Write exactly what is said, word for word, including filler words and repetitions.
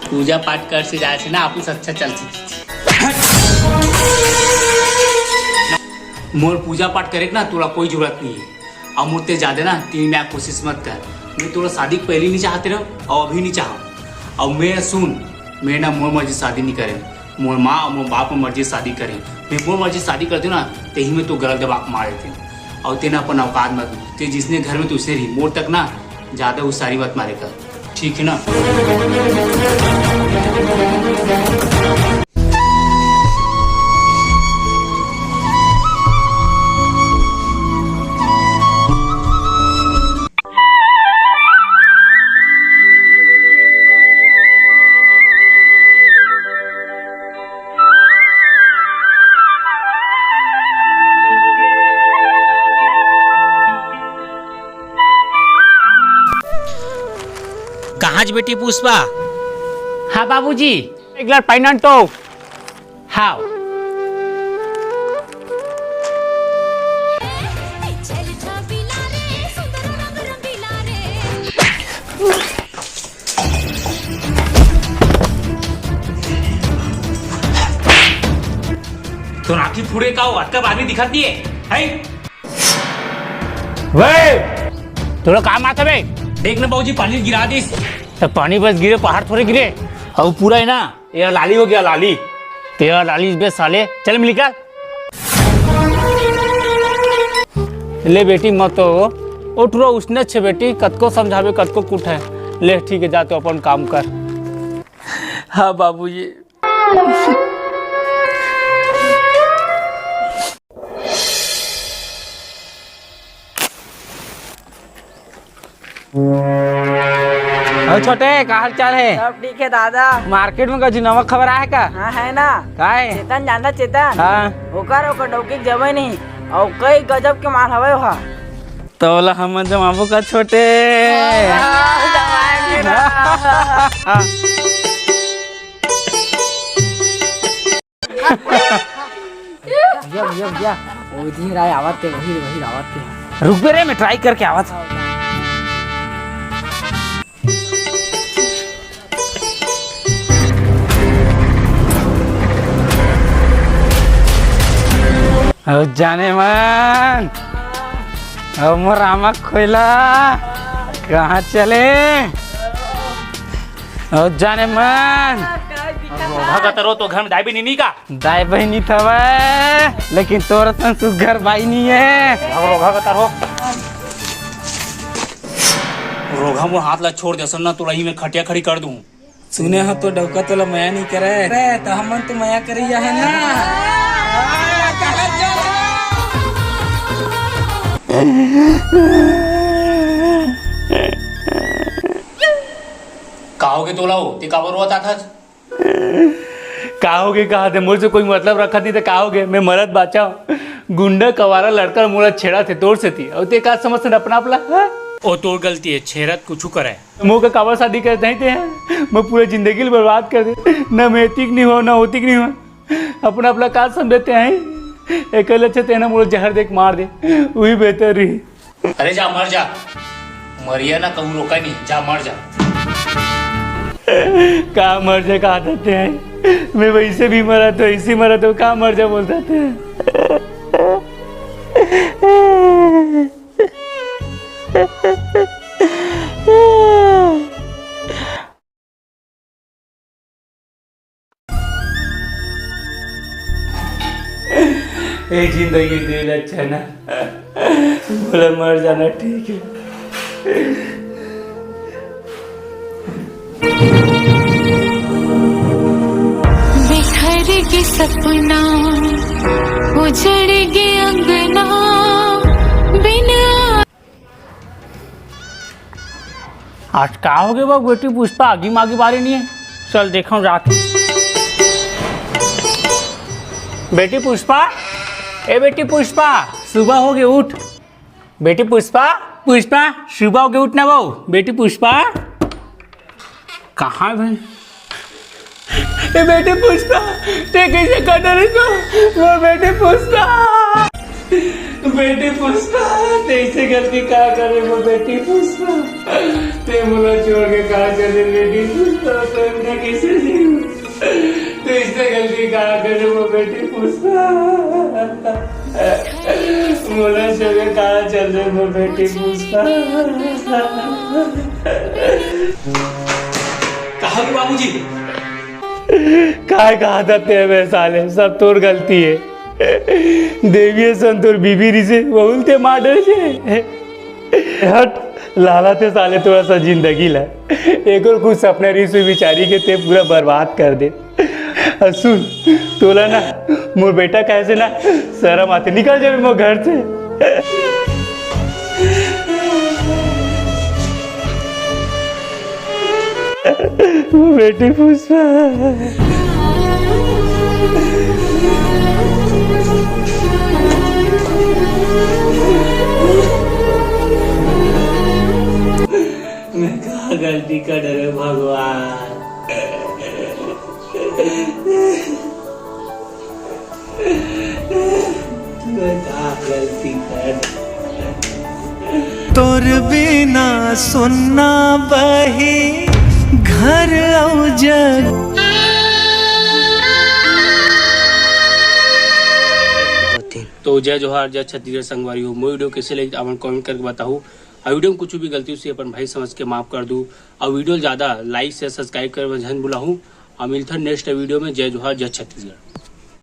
पूजा पाठ कर से जाए से ना, अपन से अच्छा चल सकती। मोर पूजा पाठ करे के ना तोला कोई जरूरत नहीं है। अब मोर ते जादे ना तीन मैं कोशिश मत कर। मैं तोला शादी के पहले नहीं चाहते रहो और अभी नहीं चाहूँ। और मैं सुन, मैं ना मोर मर्जी शादी नहीं करे, मोर माँ और मोर बाप मोर मर्जी शादी करे। मैं मोर मर्जी शादी करते ना, तेही में तो गलत दबा के मार देते। और तेना अपन औकात मत, ते जिसने घर में तुझसे रही, मोर तक ना ज्यादा उसारी मत मारे कर, ठीक है ना? कहाँ च बेटी पुष्पा? हाँ बाबूजी, एक गिलास पानी आन तो। हाँ। तो नाकी फूड़े का हो, अतका आदमी दिखत नहीं है, हैं? वे! तोला का माथा बे? देख ना बाबूजी, पानी गिरा दिस। तो पानी बस गिरे, पहाड़ थोड़े गिरे। और पूरा है ना, ये लाली हो गया, लाली। तेरा लाली बे साले, चल मिल निकल। ले बेटी, मत हो। ओ टुरा उसने छे बेटी, कतको समझावे, कतको कुट है। ले ठीक है, जा तो अपन काम कर। हाँ बाबूजी। अरे छोटे, का हाल चाल है? सब ठीक है दादा। मार्केट में कुछ नवा खबर आए का? हाँ है ना। का है? चेतन जानता चेतन? हाँ। ओकर ओकर डौकी के जमे नहीं। और कई गजब के माल हवे वहा। तोला हमन जमाबो का छोटे? हाँ, जमाएंगे ना। भैया, भैया, भैया, वो इधर आए, आवत ते, वही, वही आवत ते। रुक बे रे, मैं ट्राई करके आवत। ओ जाने मन, ओ मोर आमा खोइला, कहाँ चले? ओ जाने मन। रोधा का तरो तो घर में दाई बहिनी नहीं का? दाई बहिनी थवय, लेकिन तोर असन सुग्घर बाई नहीं है। रोधा का तरो। रोधा वो हाथ ला छोड़ दे, सुन ना, तोला ही मैं खटिया खड़ी कर दूं। सुने हो तो डौका तोला मया नहीं करे। अरे, तो हमन तो मया करैया है ना। का होगे तोला हो? ते काबर रोवत आथस? का होगे कहा थे, मोर से कोई मतलब रखत नहीं तो का होगे? मैं मरत बाचा हूँ। गुंडा कवारा लड़का मोला छेड़ा थे तोर से थी। और ते का समझ अपना अपना, हाँ? ओ तोर गलती है, छेड़त कुछ करे। मोर का काबर शादी करे तही ते हैं? मैं पूरे जिंदगी ल बर्बाद कर दे। ना मैं एतिक नहीं हो, ना ओतिक नहीं हो। अपना अपना का समझते हैं? एक अच्छा तेना मोला जहर देख मार दे, वही बेहतर रही। अरे जा मर जा, मरिया ना कहूँ रोका नहीं, जा मर जा। का मर जा कहा देते हैं? मैं वैसे भी मरा तो ऐसे मरा तो का मर जा बोलता थे। ए जिंदगी दिल अच्छा ना, बोला मर जाना ठीक है। बिखर के सपना, उजड़ के अंगना, बिन आज का हो गया बा, बेटी पुष्पा आगी मागी बारे नहीं है। चल देखा जात। बेटी पुष्पा, ए बेटी पुष्पा, सुबह हो गई, उठ। बेटी पुष्पा, पुष्पा, सुबह हो गई, उठ ना वो। बेटी पुष्पा, कहाँ है भाई? ए बेटी पुष्पा, ते कैसे कर रही तो? वो बेटी पुष्पा। बेटी पुष्पा, तैं अइसे गलती का करे मोर बेटी पुष्पा? तैं मोला छोड़ के कहाँ चले बेटी पुष्पा? तैं बिना कैसे जीव? तैं अइसे गलती का करे मोर बेटी पुष्पा? मोला छोड़ के कहाँ चले मोर बेटी पुष्पा? कहा भी बाबूजी? काय कहा था तेरे साले, सब तोर गलती है। देवी सन तोर बीबी रिसे, वहुल ते मार डरे छे। हट, लाला ते साले थोड़ा सा जिंदगी ला। एक और कुछ सपना रिसे बिचारी के ते पूरा बर्बाद कर दे। अ सुन, तोला ना, मोर बेटा कहे से ना, शरम आथे, निकल जाबे मोर घर से। बेटी पुष्पा। मैं का गलती कर डरे भगवान? मैं का गलती कर? तोर बिना सुन्ना बही घर अउ जग। तो जय जोहार, जय छत्तीसगढ़ संगवारी हो। मोर वीडियो कैसे लगी, आप मन comment करके बताहू। और वीडियो में कुछ भी गलती हुई, अपन भाई समझ के माफ कर दू। और वीडियो ज्यादा like, share, subscribe करे बर झन भुलाहू। और मिलथन next वीडियो में। जय जोहार, जय छत्तीसगढ़।